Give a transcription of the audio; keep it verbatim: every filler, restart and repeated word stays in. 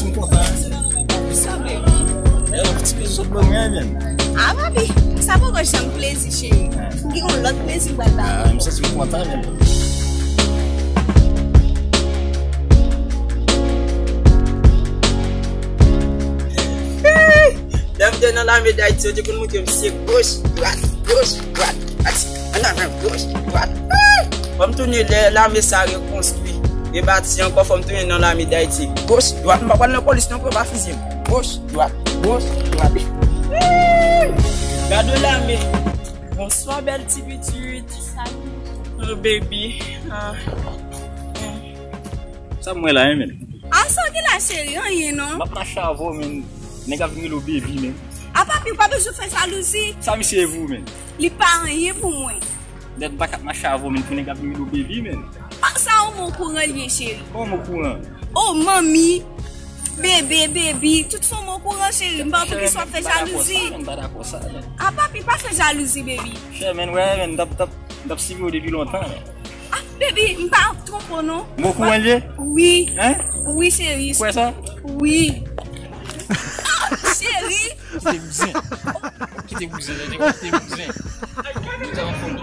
M kontan. Sa, baby. Yo, ti pil sot ban mwen, men. Ah, papi, sa poko janm plezi, cheri. M gen yon lòt plezi m pral ba ou. Ah, m santi m kontan, men. Lè m te nan lame Dayiti, yo te konn montre m se goch, dwat, goch, dwat. Ati, an avan, goch, dwat. Fò m tounen lè lame sa rekonstwi, rebati ankò, fò m tounen nan lame Dayiti. Goch, dwat, m pa pral nan polis non pou yo pa fiziye m. Goch, dwat, goch, dwat. Gade lame. Bonswa, bèl ti pitit. Salut. Oh, baby. Ah. Sa m wè la, hein, men? A, sa w gen la, cheri? Anyen, non. M ap mache avè w, men. Nèg ap vin rele w baby, men. A, papi, w pa bezwen fè jalouzi. Sa misye ye pou ou, men? Li pa anyen pou mwen. Dèt m pa ka ap mache avè w, men, pou nèg ap vin rele w baby, men. A, sa yon mo kouran li ye, cheri. Kòman mo kouran? O, manmi, bebe, baby, tout se yon mo kouran, cheri. M pa wè poukisa w ap fè jalouzi. Chè, men, m pa dakò sa, men, m pa dakò sa, men. A, papi, pa fè jalouzi, baby. Chè, men, wè, men, m t ap, t ap, m t ap swiv ou depi lontan, men. Ah, baby, m pa ap twonpe w non. Mo kouran l ye? Wi. Hein? Wi, cheri. Ou kwè sa? Wi. Ah, cheri. Kite bouzen. Kite bouzen, kite bouzen. Bouzen anfòm.